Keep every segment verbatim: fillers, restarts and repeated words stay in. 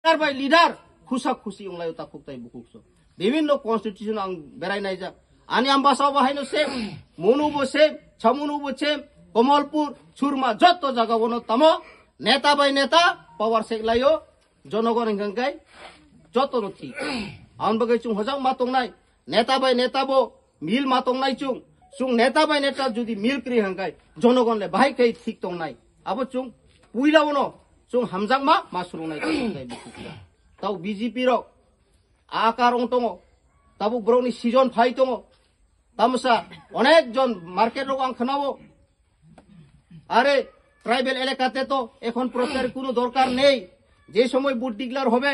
Leader by leader khusa khusi wnglaio takhuk tai bukhuk so. Bibinno constitution ang berai naijak. Ani Ambasa bo haino same, Monu bo same, Chamunu bo same, Komolpur, Churma, jotto jaga bono tamo neta by neta power sek laio, jonogon hingkang kai jotto no thik. Ang bagwi chung hojak ma tongnai, neta by neta bo mil ma tongnai chung. Chung neta by neta jodi mil kri hingkang kai jonogon le bahai kai thik tongnai. Abo chung puila bono chung hamjakma ma surungnai tongnai bukhuk so. Tau B J P rok akar ong tongo. Tabuk borokni season phai tongo. Tamsa onek jon market rok ang khnao. আরে ট্রাইবাল এলাকাতে তো এখন প্রচার কোনো দরকার নেই। যে সময় বুথ ডিক্লেয়ার হবে,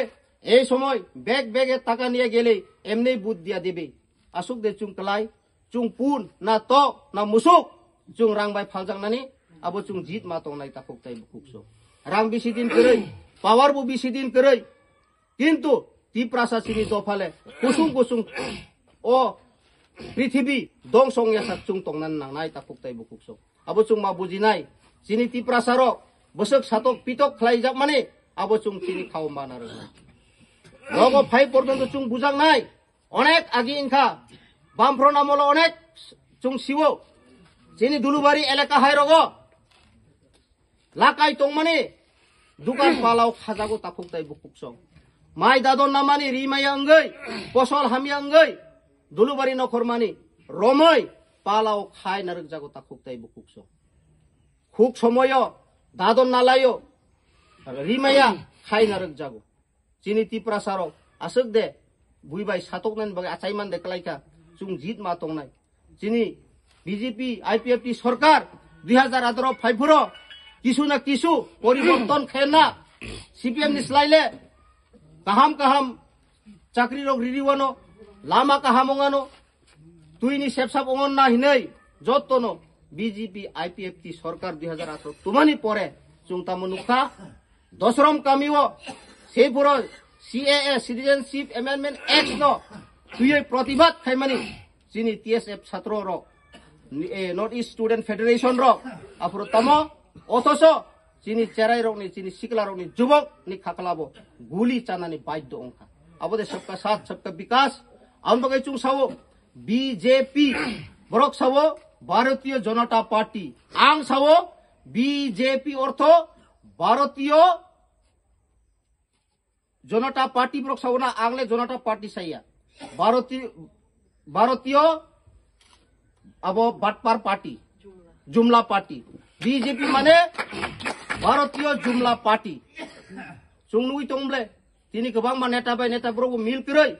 এই সময় ব্যাগ ব্যাগে টাকা নিয়ে গেলে এমনি বুথ দিয়া দেবে। Asuk de chung klai, chung pun na to na musuk, chung rang bai phaljaknani abo chung jit ma tongnai takhuk tai bukhuk so. Rang bisi din kwrwi, power bo bisi din kwrwi. Kintu Tiprasa chini dophale kusung kusung o prithibi dongsong yasak chung tongnan nangnai takhuk tai bukhuk so. Abo chung ma bujinai, chini Tiprasa rok bwswk satok pitok khlaijakmani abo chung chini khao mana rwna. Rogo phai porjonto chung bujaknai, onek agi wngkha, Bamfront amolo onek chung siwo, chini Dulubari elaka hai rogo lakai tongmani dukan palao khajago takhuk tai bukhuk so. Mai dadon namani ri maya wngwi, posol hamya wngwi, Dulubari nokhormani romoi palao khai narwkjago takhuk tai bukhuk so. Khuk somoyo dadon nalayo ri maya khai narwkjago. Chini Tiprasa rok aswk de bui bai satoknani bagwi achai man de klaikha, chung jit ma tongnai. Chini B J P I P F T sorkar dui hazar atharo phaiphuro kisu na kisu poriborton khaina C P M ni slaile kaham kaham chakri rok riri wano, lama kaham ongano, tuini sepsap ongon na hinoi jottono B J P I P F T sorkar dui hazar atharo tumani pore chung tamo nukha. Dosrom kamio seipuro C A A Citizenship Amendment Act no twiwi protibad khaimani chini T S F satro rok, eh, North East Student Federation rok, aphuru tamo, othoso chini cherai rokni, chini sikla rokni, jubok ni khaklabo guli chanani baidhyo wngkha. Abo de sabka saath, sabka bikas. Ang bagwi chung sao B J P, borok sao Bharatiya Janata Party, ang sao B J P ortho Bharatiya Janata Party borok sao na, ang le Janata Party saya. Bharati-, Bharatiya abo Batpar Party, Jumla Party. B J P mane Bharatiya Jumla Party. Chung nugwi tong ble, tini kwbangma neta bai neta borok bo mil kwrwi.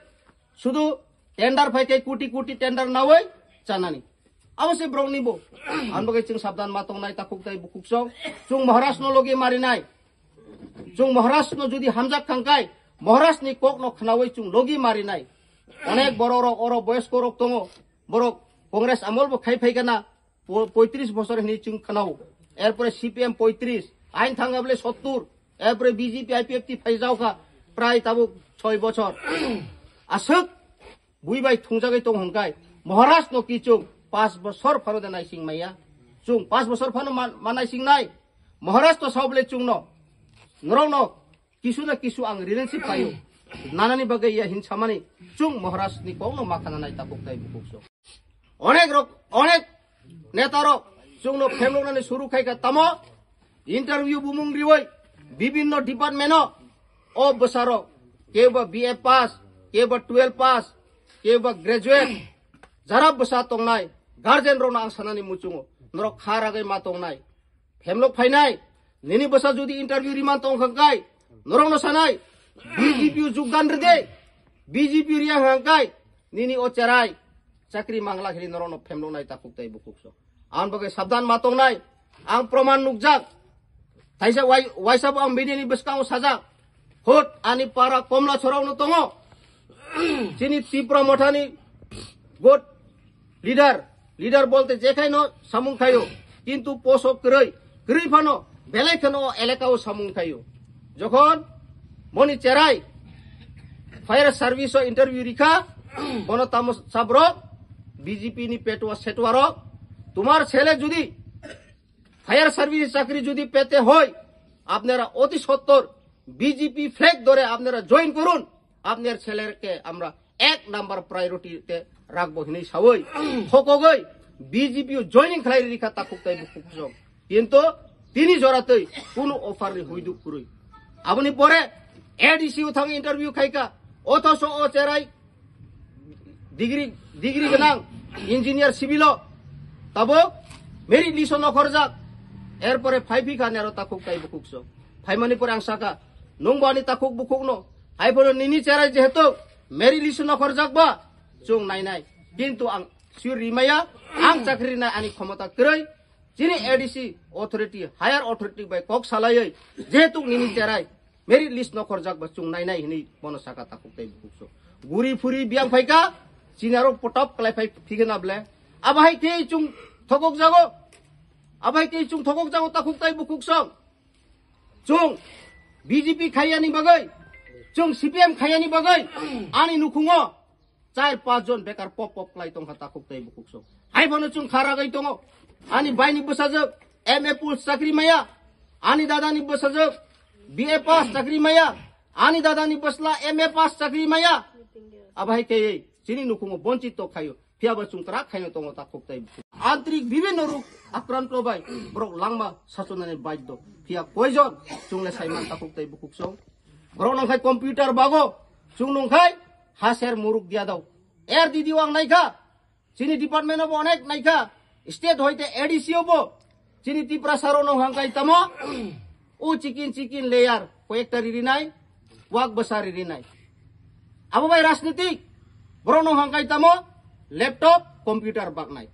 Sudu tender phai khe koti koti tender nawi chanani. Abo se borok ni bo. Ang bagwi chwng sabdan ma tongnai takhuk tai bukhuk song. Chwng Maharaj no logi marinai. Chwng Maharaj no jodi hamjak thangkai, Maharaj ni kok no khnawi chwng logi marinai. Onek borok rok oro boyosko rok tongo. Borok Congress amol bo khai phai kana, po-, poitris bosor hini chwng khnao. Erpore C P M poitris, ain thanga bole sottur. Erpore B J P I P F T phaijao kha, prai tabuk soi bosor. Aswk bui bai thungjagwi tong hwnkai. Maharaj no ki chwng pas bosor phano de naising maya. Chwng pas bosor phano ma, ma naising nai. Maharaj to sao bole chwng no. Norok no kisu na kisu ang relationship paio. Nanani bagwi ya hin samani chwng Maharaj ni kok no ma khana nai takhuk tai bukhuk so. Onek rok, onek neta rok chwng no phemlok nani suru khai kha tamo. Interview bumung riwi bibinno department o, o bwsarok, kebo B A pass, kebo twelve pass, kebo graduate, jara bwsa tongnai, guardian rokno ang sanani muchungo, norok kha ragwi ma tongnai, phemlok phainai, nini bwsa jodi interview riman tong kha kai, norokno sanai, B J P o jugdan rwdi, B J P riya hwnkha kai, nini o cherai, chakri mangla khili norokno phemlok nai takhuk tai bukhuk so. Ang bagwi sabdan ma tongnai. Ang proman nukjak. Thaisa wai-, waisa bo ang media ni bwskango sajak. Hot ani para Komla Chorok no tongo. Chini Tipra Mothani good leader. Leader bolte jekhai no samung khayo. Kintu poso kwrwi. Kwrwi phano belai kheno o elaka o samung khayo. Jokhon moni cherai fire service o interview rikha, bono tamo sabrok B J P ni petwa setwa rok, তোমার ছেলে যদি fire service চাকরি যদি পেতে হয়, আপনারা অতি সত্বর বিজেপি ফ্ল্যাগ ধরে আপনারা জয়েন করুন, আপনার ছেলেকে আমরা এক নাম্বার প্রায়োরিটিতে রাখবো হিনেই সাবই হকগই বিজেপি জয়েনিং খাই রিখা তাকুক তাই বুকুক সং। কিন্তু তিনি জরাতেই কোনো অফার নেই হুইদুক কুরুই। আপনি পরে এডিসি ও থাং ইন্টারভিউ খাইকা, অথচ ও চেরাই ডিগ্রি, ডিগ্রি গনাং ইঞ্জিনিয়ার সিভিল, তাবো মেরিট লিস্ট নখরজাক। এরপরে ফাইফিকা নেরো তাকুক তাই বুকুকসো। ফাইমানি পরে আং সাকা, নংবো আনি তাকুক বুকুকনো। Haiporo nini cherai jehetu merit list nokor jakba, chung nainai. Kintu ang sir rimaya, ang chakri rinai ani khomota kwrwi. Chini A D C authority, higher authority bai kok salaiwi, jehetu nini cherai merit list nokor jakba, chung nainai hinwi bono saka takhuk tei bukhuk so. Guri phuri biyang phaika, chini aro potop kalai phai phigena ble. Abahai tei chung thokok jago, abahai tei chung thokok jago takhuk tei bukhuk so. Chung B J P khayani bagwi, chung C P M khayani bagwi, ani nukhungo char pas jon bekar pop pop klai tongkha takhuk tei bukhuk so. Hai bono chung kharagwi tongo. Ani baini bwsajwk M A pass chakri maya, ani dadani bwsajwk B A pass chakri maya, ani dadani bwsla M A pass chakri maya. Abahai khe chini nukhungo bonchit to khayo. Phiya ba chung kwrak khaino tongo takhuk tei bukhuk. Antrik bibhinno rok akranto bai borok langma sachonani baiddo. Phiya koijon chungle saiman takhuk tei bukhuk song. Borok nangkhai computer bago, chung nungkhai haser muruk dia dao. Er didi wang naikha, chini department obo onek naikha, state hoite A D C obo, chini Tiprasa rok nong hangkai tamo. O chikin chikin layer, koyekta ririnai, wak bwsa ririnai. Abo bai rajnitik, borok no hangkai tamo, laptop, computer baknai.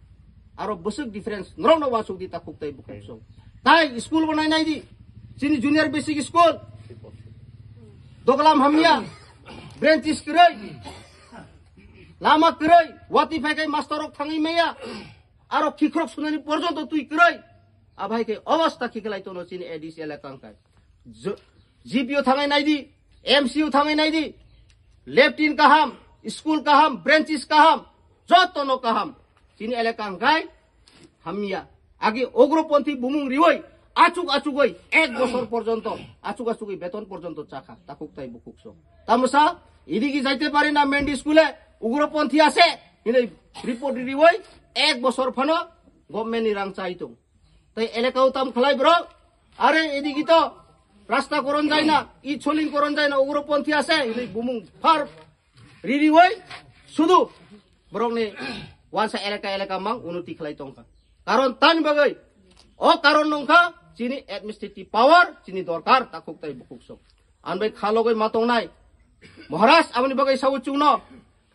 Aro bwswk difference, norok no wasuk di takhuk tei bukhuk so. Tai school bo nai nai di, chini junior basic school, doglam hamya, branches kwrwi, lama kwrwi, wati phaikai master rok thangwi maya, aro khikrok sunani porjonto twi kwrwi. Abhai khe obostha khiklai tono chini A D C elaka wngkha. G P O thangai naidi, M C O thangai naidi, latrine kaham, school kaham, branches kaham, jotono kaham. Chini elaka wngkha hamya. Agi ugroponthi bumung riwi achuk achugwi ek bosor porjonto, achuk achugwi beton porjonto chakha, takhuk tai bukhuk so. Tamosa, idigi jaite pari na Mendi school-e, ugroponthi ase, hinwi report riwi ek bosor phano government ni rang chai tong. Tai elaka o tam khlai bro. Are ediki to rasta koron jai na, i choling koron jai na, ugroponthi ase, hinwi bumung phar ririwi sudu borok ni wansa elaka elaka mang unnoti khlai tongkha. Karon tani bagwi, o karon nongkha chini administrative power, chini dorkar, takhuk tai bukhuk so. Anbai khalogwi ma tongnai. Maharaj aboni bagwi sabu chungno,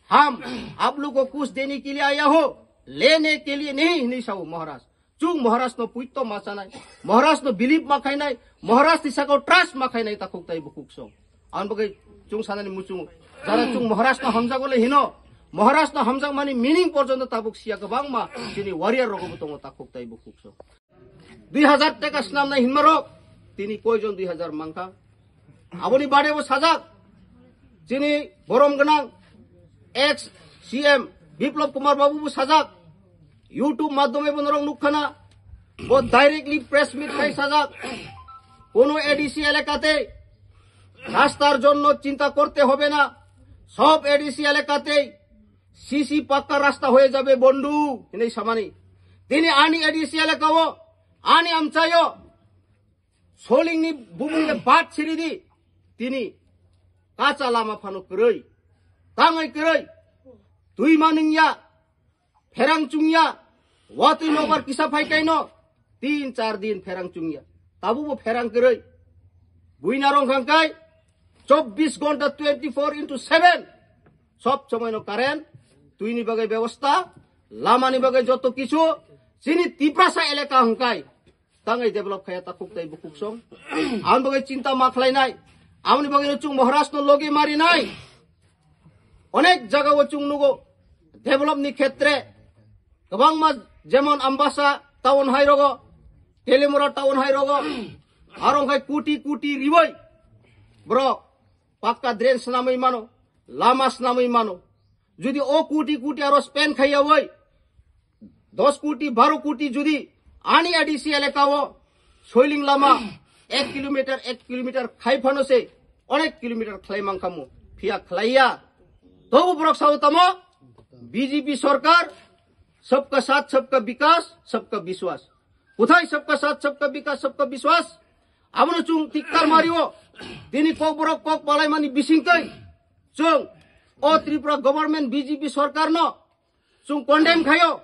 ham, aap log ko kuch dene ke liye aaya ho, lene ke liye nahi, hinwi sabu Maharaj. Chung Maharaj no puito ma chanai, Maharaj no believe ma khainai, Maharaj ni sakao trust ma khainai takhuk tai bukhuk song. Ang bagwi chung sanani muchungo. Jara chung Maharaj no hamjago le hino, Maharaj no hamjakmani meaning porjonto tabuk siya kwbangma chini warrior rogo bo tongo takhuk tai bukhuk song. Dui hajar teka snamnai hinmarok, tini koijon dui hajar mangkha? Aboni bade bo sajak, chini borom gwnang ex C M Biplab Kumar Babu bo sajak, YouTube madhyome bo norok nukkhana, bo directly press meet khai sajak, kono A D C elakate rastar jonno chinta korte hobe na, sob A D C elakate C C pakka rasta hoye jabe bondhu, hinwi samani. Tini ani A D C elakao, ani amchaio, Solingni bumungni bat siridi, tini kacha lama phano kwrwi, tangwi kwrwi, twi manwngya, pherang chungya, watwi nobar kisa phai kaino, tin char din pherang chungya, tabubo pherang kwrwi, buina rong khangkai, chobbish ghonta twenty four into seven, sob somoino current, twini bagwi bebosta, lamani bagwi joto kichu, chini Tiprasa elaka hwngkai, Tangai develop khaya takhuk tai bukhuk song. Ang bagwi chinta ma khlai nai. Amoni bagwi no chung Maharaj no logi mari nai. Onek jaga o chung nugo develop ni khetre. Kwbangma jemon Ambasa town hai rogo, Telimura town hai rogo. Arong khai kuti kuti riwai. Bro, pakka drain snamwi mano, lama snamwi mano. Jodi o kuti kuti aro spend khaiya oi, dos kuti, baro kuti jodi ani A D C elaka o soiling lama ek kilometer, ek kilometer khai phano se Onek kilometer khlai mankhamu, phiya khlaiya. Tobu borok sao tamo, B J P sarkar, sabka saath, sabka bikas, sabka biswas. Kuthai sabka saath, sabka bikas, sabka biswas? Abono chwng tiktar mario. Tini Kokborok kok palaimani bisingtwi chwng o Tripura government B J P sarkarno chwng condemn khaio.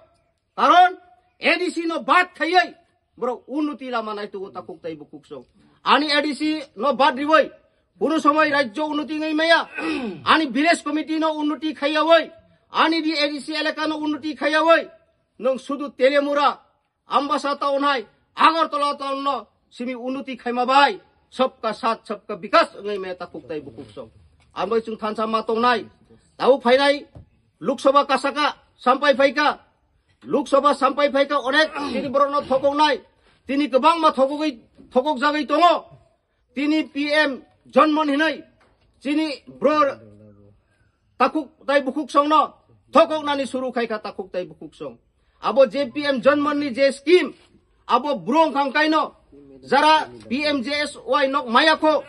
Karon A D C no bad khaiwi borok unnoti lama nai tugo takhuk tai bukhuk song. Ani A D C no bad riwi kuno somoi rajyo unnoti ngai maya. Ani village committee no unnoti khaiyawi, ani di A D C elaka no unnoti khaiyawi, nwng sudu Telemura, Ambasa town hai, Agartala town no simi unnoti khaima bai, sabka saath, sabka bikas ngai maya takhuk tai bukhuk song. Amroi chwng thansa ma tongnai, tau phainai Lok Sabha kasaka sampai phaika, Lok Sabha sampai phaika onek tini borokno thokoknai. Tini kwbangma thokogwi, thokok jagwi tongo. Tini P M Janman hinai chini bro takhuk tai bukhuk songno thokoknani suru khaikha takhuk tai bukhuk song. Abo je P M Janman ni je scheme, abo bro wngkha kaino jara P M J S Y nok maya kho,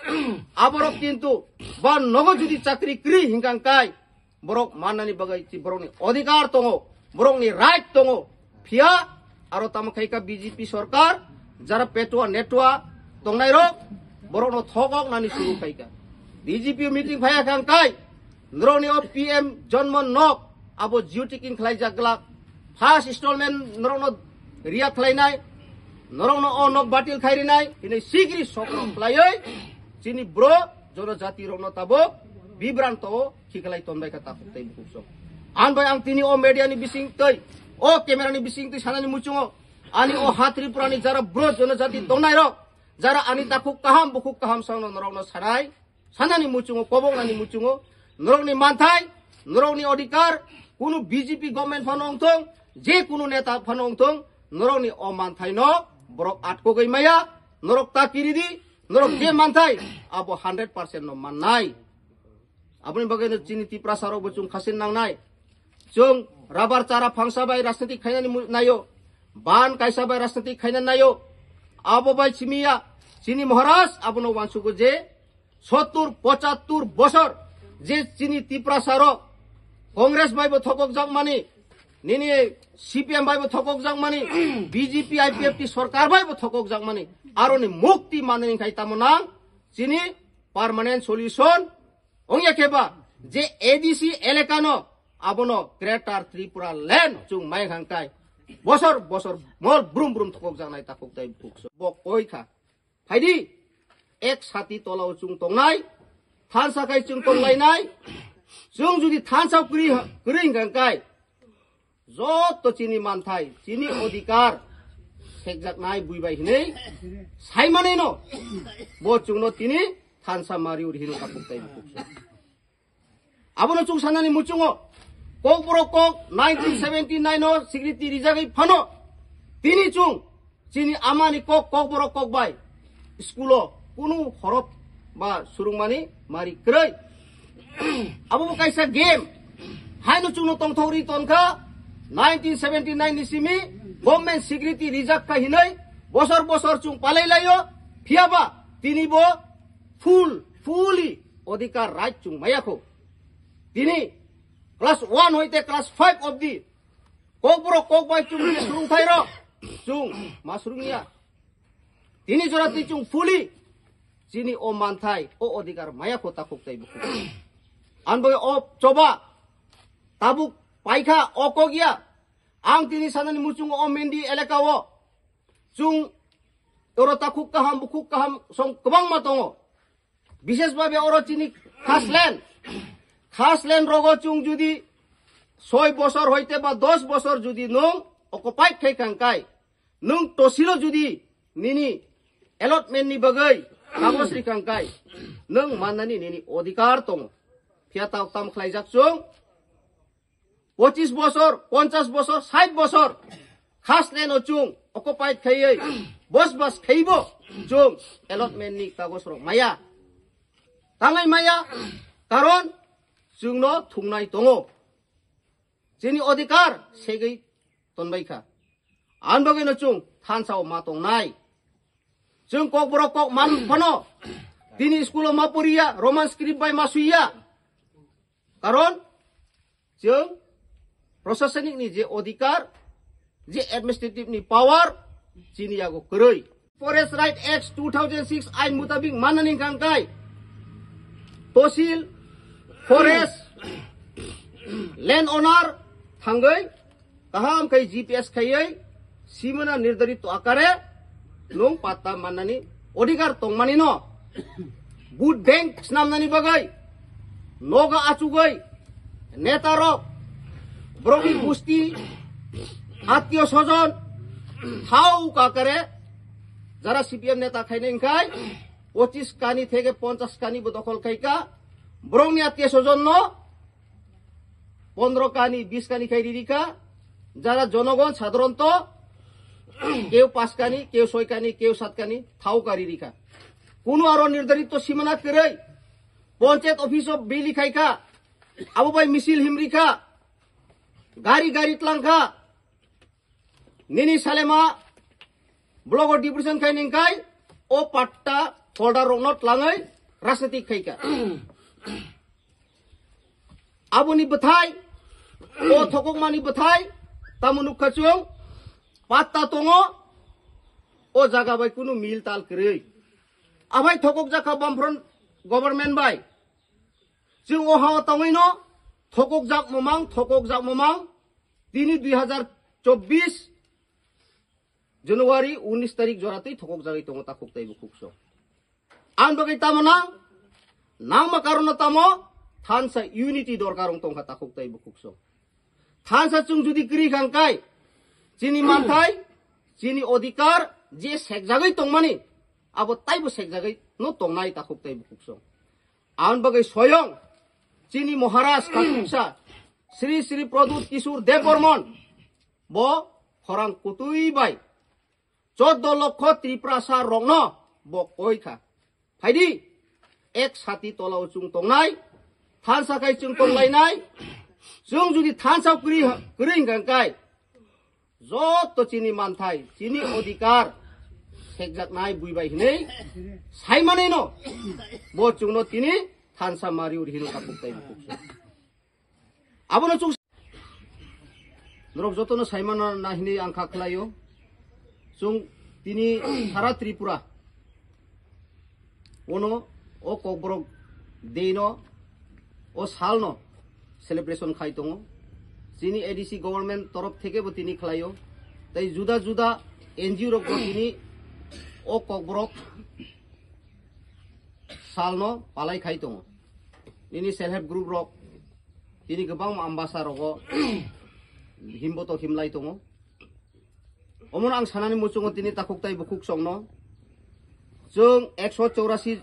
aborok kintu ba nogo judi chakri kri hinkang kai, borok mannani bagwi chi borokni odhikar tongo, borokni right tongo. Phiya aro tamo khaika B J P sarkar, jara petua netua tongnairok borokno thokok nani suru khaika. B J P meeting phaya khang kai, norokni o P M Janman nok abo geotagging khlaijak glak. First installment norokno riya khlainai, norokno o nok batil khai rinai, hini sigri sokro khlaiwi chini bro jonojati rokno tabok bibranto o khiklai tonbai kha takhuk tai bukhuk song. An bai ang tini o media ni bising twi, o camera ni bising twi sanani muchungo, ani o ha Tripura ni jara bro jonojati tongnai rok, jara ani takhuk kaham bukhuk kaham songno norokno sanai, sanani muchungo, koboknani muchungo, norokni manthai, norokni odhikar, kunu B J P government phano wngthong, je kunu neta phano wngthong, norokni o manthaino borok atkogwi maya, norok ta kiridi, norok je manthai, abo hundred percent no mannai. Aboni bagwi no chini Tiprasa rok bo chwng khasin nangnai. Chwng rabar chara phangsa bai rajnitik khainani mu-, naio, ban kaisa bai rajnitik khaina naio. Abo bai simiya chini Maharaj abono wansugo je sottur pochattur bosor je chini Tiprasa rok Congress bai bo thokok jak mani, nini C P M bai bo thokok jak mani, B J P I P F T sarkar bai bo thokok jak mani, aroni mukti manani khai tamo nang chini permanent solution. Ongya khe ba je A D C elaka no abono Greater Tripura Land chwng mai hang kai bosor bosor mol brum brum thokok jaknai takhuk tai bukhuk so. Bo koi kha. Phaidi ek sati tolao chwng tongnai, thansa khai chwng tonglainai. Chwng judi thansa kwrwi ha-, kwrwi hang kai, joto chini manthai, chini odhikar sekjaknai bui bai hinwi saimanino bo chwngno tini thansa mari uri hino takhuk tai bukhuk so. Abono chwng sanani muchungo Kokborok kok nineteen seventy nine o sikriti rijagwi phano tini chwng chini amani kok Kokborok kok bai school o kunu horop ba surungmani mari kwrwi. Abo bo kaisa game. Haino chwngno tongthok ri tonkha nineteen seventy nine ni simi government security rijak kha hinwi bosor bosor chwng palai laio. Phiyaba tini bo full, fully odhikar right chwng maya kho. Tini class one hoite class five obdi Kokborok kok bai chwng je surungthai rok chwng ma surungya. Tini jora twi chwng fully chini o manthai, o odhikar maya kho takhuk tai bukhuk. Anbagwi o choba tabuk paikha o kok ya. Ang tini sanani muchungo o Mendi elaka o chwng oro takhuk kaham bukhuk kaham song kwbangma tongo. Bishesh bhabe oro chini Khaslen, Khaslen rogo chwng judi soi bosor hoite ba dos bosor judi nwng occupied khai kang kai, nwng tosilo judi nini allotment ni bagwi kagoj ri kang kai, nwng mannani nini odhikar tongo. Phiya ta tam khlaijak chwng pochis bosor, ponchas bosor, sait bosor Khaslen o chwng occupied khaiwi bosbas khaibo chwng allotment ni kagoj rok maya. Tangai maya, karon chwngno thungnai tongo. Chini odhikar segwi tonbai kha. Anbagwino chwng thansa o ma tongnai. Chwng Kokborok kok man phano Tini school o ma poriya, Roman script bai ma suiya. Karon chwng prosasanik ni je odhikar, je administrative ni power, chini yago kwrwi. Forest Right Act two thousand six ain mutabik manani hwnkha hwnkhe tosil, forest, land owner thangwi kaham khai G P S khaiwi simana nirdarit akare nwng patta mannani odhikar tongmani no. Vote bank snamnani bagwi nogo achugwi netarok, borokni gusti, attiyo sojon, thau kakare jara C P M neta khainai hwnkhe pochis kani theke ponchas kani bo dokhol khaika, borokni attiyo sojon no pondro kani, bis kani khai ririkha, jara jonogon sadharonto keu pas kani, keu soi kani, keu sat kani thau ka ririkha. Kunu aro nirdarito simana kwrwi, panchayat office o bili khaikha, abo bai misil himrikha, gari gari tlangkha. Nini salema block o deputation khai ningkai, o patta holder rokno tlangwi rajnitik khaika. Aboni bwthai, o thokokmani bwthai, tamo nukha chwng, patta tongo, o jaga bai kunu mil tal kwrwi. Abai thokokjak kha Bamfront government bai. Chwng o ha-o tongwino thokokjak mwmang, thokokjak mwmang, tini dui hazar chobbish January unis tarik joratwi thokokjagwi tongo takhuk tei bukhuk song. Ang bagwi tamo nang, nangma karono tamo, thansa unity dorkar wng tongkha takhuk tei bukhuk song. Thansa chwng judi kwrwi kha hwnkhe, chini manthai, chini odhikar, je sekjagwi tongmani, abo taibo sekjagwi no tongnai takhuk tei bukhuk song. Ang bagwi soyong, chini Maharaj Katuksa, Sri Sri Pradyut Kishore Debbarman, bo khorang kutui bai choddo lokho Tiprasa rokno bo koi kha. Phaidi, ek sati tola o chwng tongnai, thansa khai chwng tonglainai, chwng judi thansa kwrwi, kwrwi hwnkha hwnkhe, joto chini manthai, chini odhikar, sekjaknai bui bai hinwi, saimanino, bo chwngno tini thansa mari uri hino takhuk tei bukhuk song. Abono chuk norok jotono saimano na hinwi ang kha khlaio. Chwng tini sara Tripura ono o Kokborok Day no o salno celebration khai tongo. Chini A D C government torof theke bo tini khlaio. Tei juda juda N G O rok bo tini o Kokborok salno palai khai tongo. Nini self help group rok tini kwbangma ambasa rogo himboto himlai tongo. Omono ang sanani muchungo tini takhuk tei bukhuk songno chwng ekso chorasi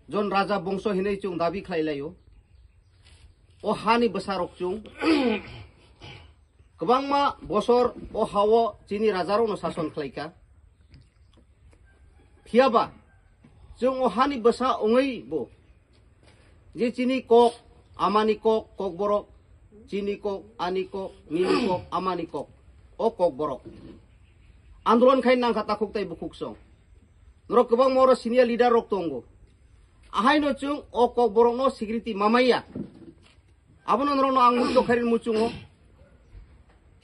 jon raja bongso hinwi chwng dabi khlai laio. O hani bwsarok chwng kwbangma bosor o hao chini rajarokno sason khlaikha. Phiyaba chwng o hani bwsa wngwi bo je chini kok, amani kok, Kokborok, chini kok, ani kok, nini kok, amani kok, o Kokborok andolon khai nangkha takhuk tei bukhuk song. Norok kwbangma oro senior leader rok tongo. Ahaino chwng o Kokborokno security mamaiya. Abono norokno ang mui tokharin muchungo.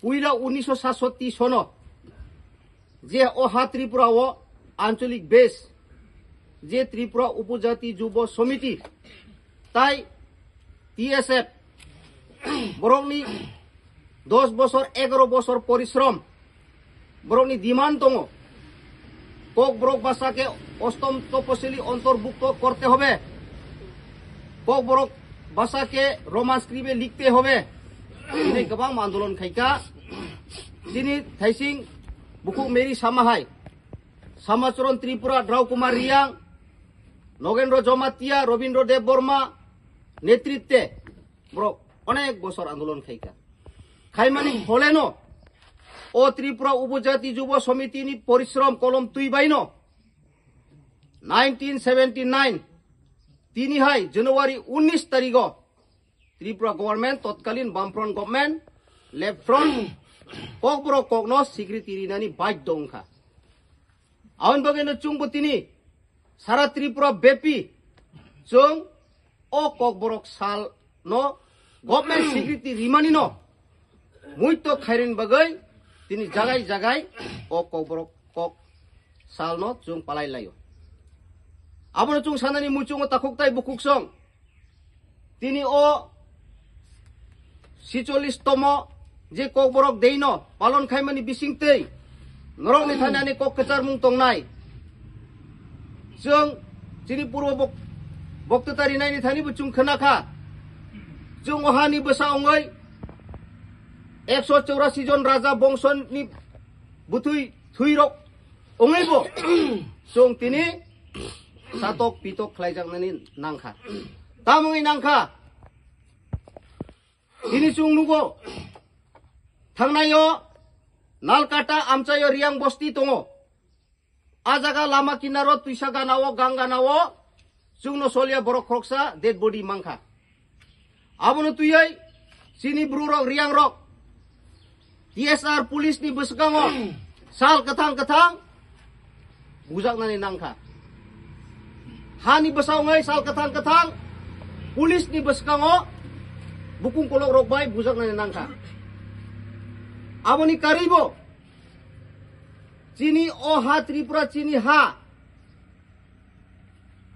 Puila unisho satsotti sono je o ha Tripura o ancholik base je Tripura Upojati Jubo Somiti tai T S F borokni dos bosor, egaro bosor porishrom, borokni demand tongo, Kokborok bhasha ke ostom toposili antorbhukto korte hobe, Kokborok bhasha ke Roman script e likhte hobe. Tini kwbangma andolon khaikha. Tini thaising bukhuk Mary Sama hai, Samacharan Tripura, Drau Kumar Riang, Nogendro Jomatia, Robindro Debbarma netritwe borok onek bosor andolon khaikha. Khaimani pholeno o Tripura Upojati Jubo Somiti ni porishrom kolom twi baino nineteen seventy nine tini hai January unis tarigo Tripura government, totkalin Bamfront government, Left Front, Kokborok kokno security rinani baidho wngkha. Aboni bagwino chwngbo tini Sara Tripura bepi chwng o Kokborok sal no government security rimani no muito khairin bagwi tini jagai jagai o Kokborok kok sal no chwng palai laio. Abono chwng sanani muchungo takhuk tai bukhuk song. Tini o sicholis tomo je Kokborok deino palon khaimani bising tei norokni thani ani kok kwcharmung tongnai. Chwng chini purbo bok-, boktwta rinaini thani bo chwng khna kha. Chwng o hani bwsa ongoi ekso chorasi jon raja bongsoni bwtwi thwirok ongoi bo chwng tini satok pitok khlaijaknani nangkha. Tamoni nangkha. Tini chwng nugo, thangnaio Nalkata amchaio Riang bosti tongo. A jaga lama kinaro twisa ganao, gang ganao chwngno solia borok khoroksa dead body mankha. Abono twiwi chini bru rok, Riang rok, T S R police ni bwskango sal kwthang kwthang bujaknani nangkha. Hani bwsa wngnai sal kwthang kwthang police ni bwskango bukung kolok rok bai bujaknani nangkha. Aboni karwibo chini o ha Tripura chini ha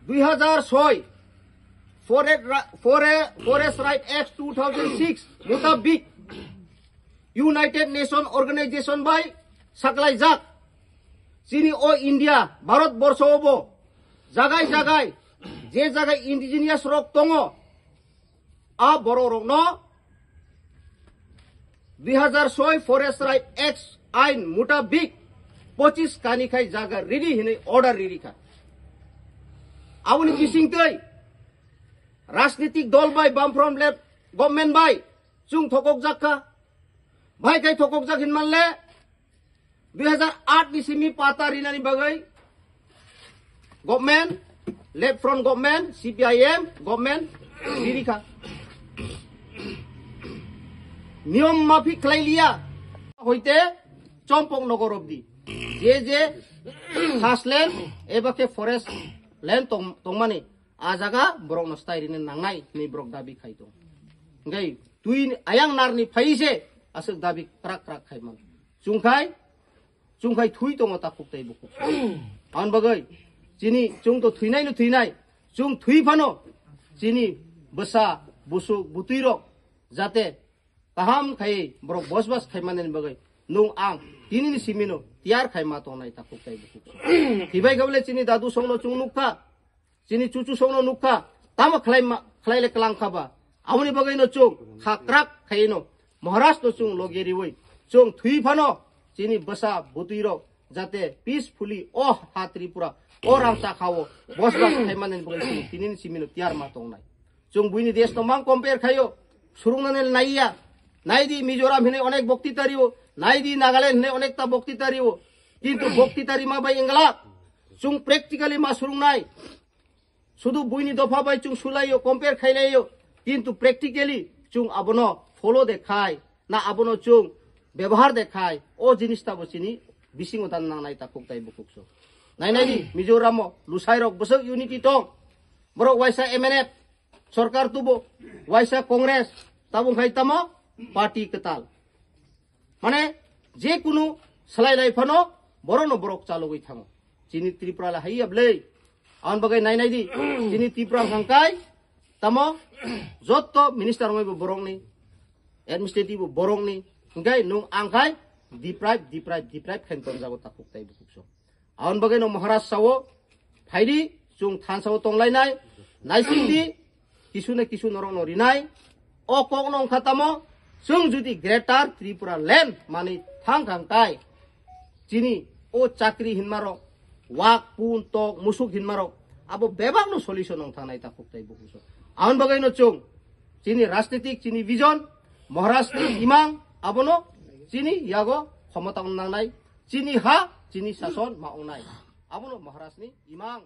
dui hazar soi Forest Ra-, Fore-, Forest Right Act two thousand six mutabik United Nation Organization bai saklaijak. Chini o India, Bharat borsho obo jagai jagai je jagai indigenous rok tongo, a borok rokno dui hazar soi Forest Right Act ain mutabik pochis kani khai jaga riri hinwi order riri kha. Aboni bisingtwi rajnitik dol bai Bamfront Left government bai chwng thokokjak kha. Bai kai thokokjak hinmanle dui hazar aat ni simi pata rinani bagwi government, Left Front government, C P I M government riri kha. Niyom mafik khlai liya hoite Chompok Nogor obdi. Je je khas land eba khe forest land tong-, tongmani a jaga borokno style rina nangnai hinwi borok dabi khai tong. Hingke twi ayang narni phai se aswk dabi krak krak khai man. Chungkhai, chungkhai thui tongo takhuk tei bukhuk. Aboni bagwi chini chwng to thwinai no thwinai, chwng thwi phano chini bwsa, busuk, bwtwi rok jate kaham khai borok bosbas khai manani bagwi nwng ang tinini simino tiyar khai ma tongnai takhuk tei bukhuk. Hibai gabole chini dadu songno chwng nukha, chini chuchu songno nukha, tamo khlai ma, khlai le klang kha ba. Aboni bagwi no chwng kha krak khai no Maharaj no chwng loge riwi chwng thwi phano chini bwsa bwtwi rok jate peacefully o ha Tripura o rangchak hao bosbas khai manani bagwi chwng tinini simino tiyar ma tongnai. Chwng buini desh no mang compare khaio, surungnani naiya. Naidi Mizoram hinwi onek bokti tario, naidi Nagaland hinwi onek ta bokti tario. Kintu bokti tari ma bai wngla. Chwng practically ma surungnai. Sudu buini dopha bai chwng sulaio, compare khailaio. Kintu practically chwng abono follow de khai. Na abono chwng bebohar de khai, o jinis tabo chini bisingo dan nangnai takhuk tai bukhuk so. Nai nai di, Mizoram o lusai rok bwswk unity tong. Borok waisa M N F sorkar tubo, waisa Congress, tabung khai tamo party kwtal. Mane je kunu salai lai phano borokno borok chalogwi thango. Chini Tripura le haiya bwlwi. Aboni bagwi nai nai di, chini Tripura hwnkha kai tamo jotto minister wngwi bo borokni, administrative bo borokni, hwnkhe nwng ang khai deprive, deprive, deprive khain tonjago takhuk tai bukhuk so. Aboni bagwi no Maharaj sao, phaidi, chwng thansa o tonglainai, naisingdi, kisu na kisu norokno rinai, o kokno wngkha tamo, chwng jodi Greater Tripura Land mani thang thang tai, chini o chakri hinmarok, wak, pun, tok, musuk hinmarok, abo bebakno solution wng thangnai takhuk tai bukhuk so. Aboni bagwi no chwng, chini rajnitik, chini vision, Maharajni imang, abono chini yago khomota wng nangnai, chini ha, chini sason ma wngnai. Abono Maharajni imang.